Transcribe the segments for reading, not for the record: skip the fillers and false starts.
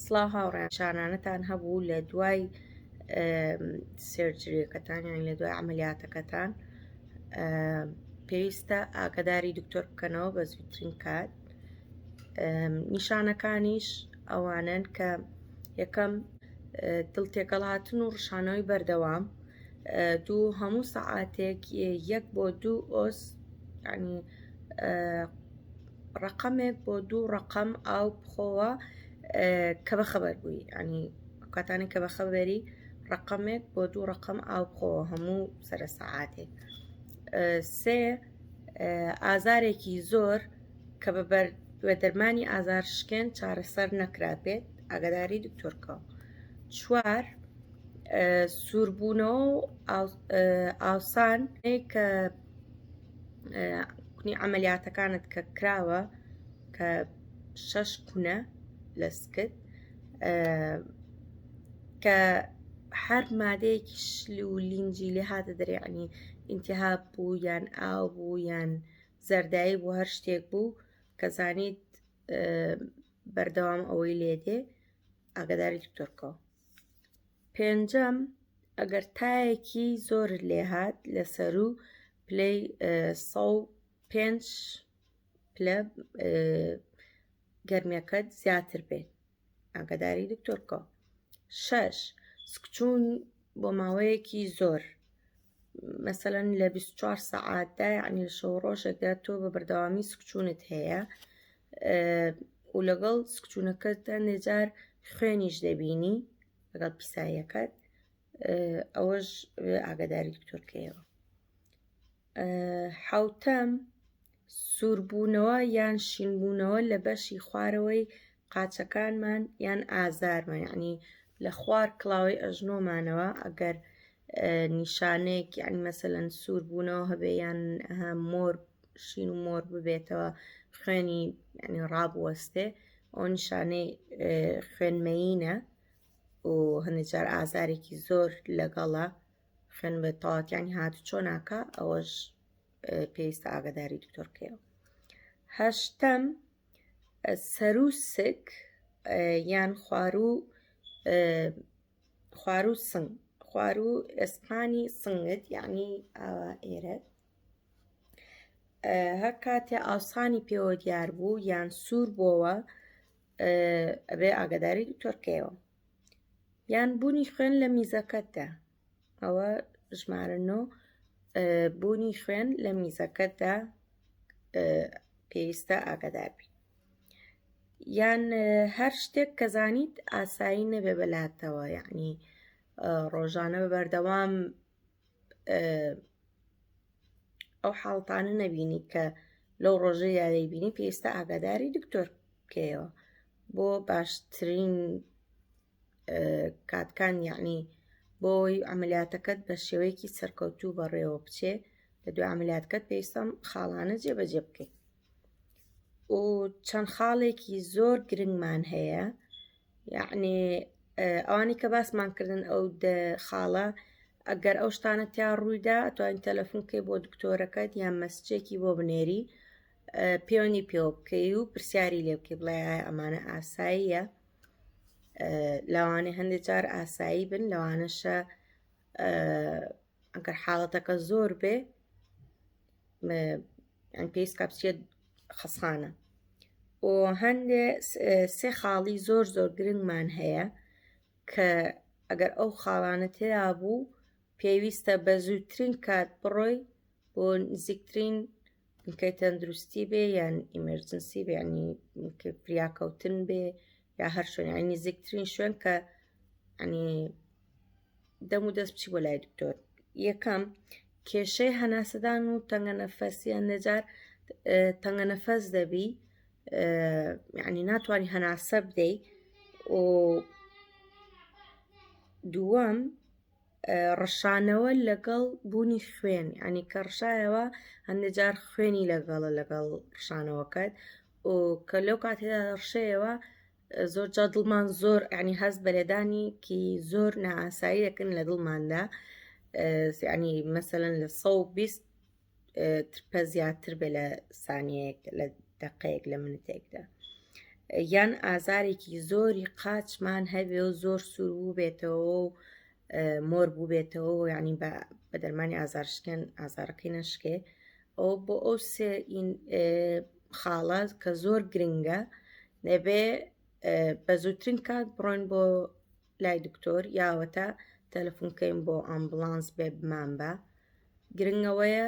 سڵاو هاوڕێیان نیشانانەتان هەبوو لە دوای surgery ەکەتان یان لە دوای عملیاتەکەتان پێویستە ئاگداری دکتۆر بکەنەوە بە زووترین کات نیشانەکانیش ئەوانن کە یەکەم دڵ تێکەڵهاتن و ڕشانەوەی بەردەوام دوو هەموو سەعاتێک یەک بۆ دوو ئۆس ینی ڕەقەمێک بۆ دوو ڕەقەم ئاو بخۆوە کە بەخەبەر بووی ینی کاتانی کە بەخەبەری ڕەقەمێک بۆ دوو ڕەقەم ئاو بخۆوە هەموو سەرە سەعاتێک سێ ئازارێکی زۆر کە بە بەر بە دەرمانی ئازار شکێن چارەسەر نەکرابێت ئاگاداری دکتۆرکەوە چوار سووربوونەوە و ئاوسان کە کونی عملیاتەکانت کە کراوە کە شەش کونە لە سکت کە هەر مادەیەکی شل و لینجی لێ هاتە دەرێ عنی ئینتیهاب بوو یان ئاو بوو یان زەردایی بوو هەر شتێک بوو کە زانیت بەردەوام ئەوەی لێ دێ ئاگاداری دکتۆرکەوە پێنجەم ئەگەر تایەکی زۆر لێهات لە سەرو پلەی 105 پلە گەرمیەکەت زیاتر بێت ئاگاداری دکتۆر بکە شەش سکچوون بۆ ماوەیەکی زۆر مەسەلەن لە 24 سەعاتدا یعنی لە شەو ڕۆژێکدا تۆ بە بەردەوامی سکچوونت هەیە و لەگەڵ سکچوونەکەت هەندێک جار خوێنیش دەبینی لەگەڵ پیساییەکەت ئەوەش ئاگاداری دکتۆرکەیەوە حەوتەم، سووربوونەوە یان شینبوونەوە لە بەشی خوارەوەی قاچەکانمان یان ئازارمان یعنی لە خوار کڵاوەی ئەژنۆمانەوە ئەگەر نیشانەیەک یعنی مەسەلەن سووربوونەوە هەبێ یان مۆر شین و مۆر ببێتەوە خوێنی یعنی ڕابوەستێ ئەو نیشانەی خوێنمەیینە و هەندێک جار ئازارێکی زۆر لەگەڵە خوێن بە تەواوەتیانی هاتوچۆ ناکا ئەوەش پێویستە ئاگاداری دکتۆر بکەیەوە هەشتەم سەرو سک یان خواروو خواروو سنگ خواروو ئێسقانی سنگت یعنی ئاوا ئێرە هەر کاتێ ئاوسانی پێوە دیار بوو یان سوور بۆوە ئەبێ ئاگاداری دکتۆرکەیەوە یان بوونی خوێن لە میزەکەتدا ئەوە ژمارە نۆ بوونی خوێن لە میزەکەتدا پێویستە ئاگادار بی یان هەر شتێک کە زانیت ئاسایی نەبێ بەلاتەوە یعنی ڕۆژانە بە بەردەوام ئەو حاڵتانە نەبینی کە لەو ڕۆژە یادەی بینی پێویستە ئاگاداری دکتۆر بکەیەوە بۆ باشترین کاتکان یعنی بۆی عملیاتەکەت بە شێوەیەکی سەرکەوتوو بەڕێوە بچێ لە دوای عملیاتکەت پێویستە خاڵانە جێبەجێ بکەیت و چەند خاڵێکی زۆر گرنگمان هەیە یعنی ئەوانی کە باسمان کردن ئەو دە خاڵە ئەگەر ئەو شتانە تیا ڕوویدا ئەتوانین تەلەفۆن بکەی بۆ دکتۆرەکەت یان مەسجێکی بۆ بنێری پەیوەندی پێوە بکەی و پرسیاری لێ بکەی بڵێ ئایا ئەمانە ئاساییە لەوانەیە هەندێک جار ئاسایی بن لەوانەشە ئەگەر حاڵەتەکە زۆر بێ یان پێویست کا بچێت خەسخانە و هەندێ سێ خاڵی زۆر زۆر گرنگمان هەیە کە ئەگەر ئەو خاڵانە تێدا بوو پێویستە بە زووترین کات بڕۆی بۆ نزیکترین بنکەی تەندروستی بێ یان emergency بێ ینی فریاکەوتن بێ یا هەر شوێن ینی نزیکترین شوێن کە ینی دەم و دەست بچی بۆ لای دکتۆر یەکەم کێشەی هەناسەدان و تەنگە نەفەسی هەندێجار تەنگە نەفەس دەبی یعنی ناتوانانی هەناسە بدەی و دووەم ڕشانەوە لەگەڵ بوونی خوێن ینی کە ڕشایەوە هەندێک جار خوێنی لەگەڵە لەگەڵ ڕشانەوەکەت و کە لەو کاتێدا ڕشەیەوە زۆر جا دڵمان زۆر ینی هەست بە لێدانێکی زۆر نائاسایی دەکەن لە دڵماندا ینی مەسەلەن لە 120 ترپە زیاتر بێ لە سانیەیەک لە دقەیەک لە منتێکدا. یان ئازارێکی زۆری قاچمان هەبێ و زۆر سوور بووبێتەوە و مۆر بووبێتەوە یعنی بە بە دەرمانی ئازارشکێن ئازارەکەی نەشکێ ئەو بۆ ئەو سێ خاڵە کە زۆر گرنگە دەبێ بە زووترین کات بڕۆین بۆ لای دکتۆر یاوەتە تەلەفۆن کەین بۆ ئامبولانس بێ بمان بە گرنگەوەیە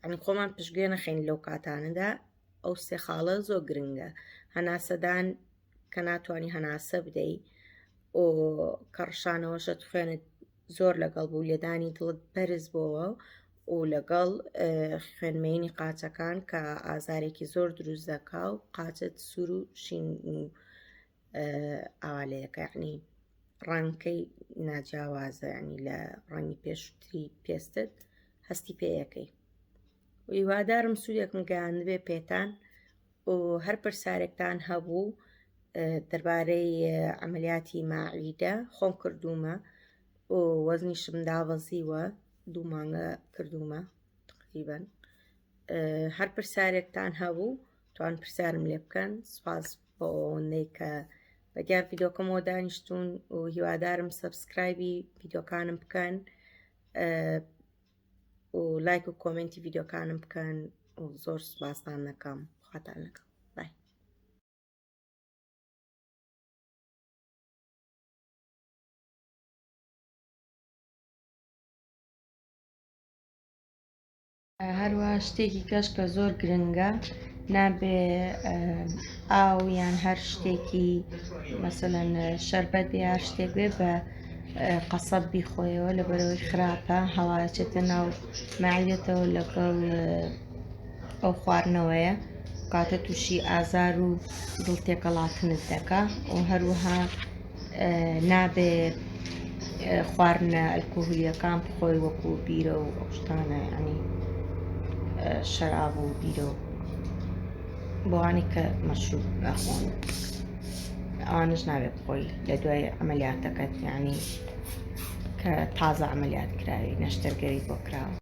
ینی خۆمان پشتگوێ نەخەین لەو کاتانەدا ئەو سێ خاڵە زۆر گرنگە هەناسەدان کە ناتوانانی هەناسە بدەی و کەڕشانەوەشت خوێنت زۆر لەگەڵ بوو لێدانی دڵت بەرز بۆوە و لەگەڵ خوێنمەینی قاچەکان کە ئازارێکی زۆر دروست دەکا و قاچت سوور و شین و ئاوا لەیەکە یعنی ڕەنگەکەی ناجیاوازە ینی لە ڕەنگی پێشتری پێستت هەستی پێیەکەی هیوادارم سوودێکم گەیاندبێ پێتان و هەر پرسیارێکتان هەبوو دەربارەی عملیاتی ماعیدە خۆم کردوومە و وەزنیشم دابەزیوە دوو مانگە کردوومە تقریبا هەر پرسیارێکتان هەبوو توان پرسیارم لێ بکەن سپاس بۆ ئەوەندەی کە بە دیار ڤیدۆکەمەوە دانیشتون و هیوادارم subscribe ی ڤیدۆکانم بکەن و لایک و comment ی ڤیدۆکانم بکەن و زۆر سپاستان دەکەم خواتان لەگەڵ bye. هەروەها شتێکی کەش کە زۆر گرنگە نابێ ئاو یان هەر شتێکی مەسەلەن شەربەت بێ هەر شتێک بێ بە قەسەب بیخۆیەوە لە بەرەوەی خراپە هەواچێتە ناو مەعیدەتەوە لەگەڵ ئەو خواردنەوەیە کاتە تووشی ئازار و دڵ تێکەڵاتنت دەکا و هەروەها نابێ خواردنە ئەلکۆهولیەکان بخۆی وەکو بیرە و ئەو شتانە یعنی شەراب و بیرە و بۆوانی کە مەشروب ناخۆن ئەوانش نابێ بخۆی لە دوای عملیاتەکەت یعنی کە تازە عملیات کراوی نەشتەرگەری بۆ کراوە.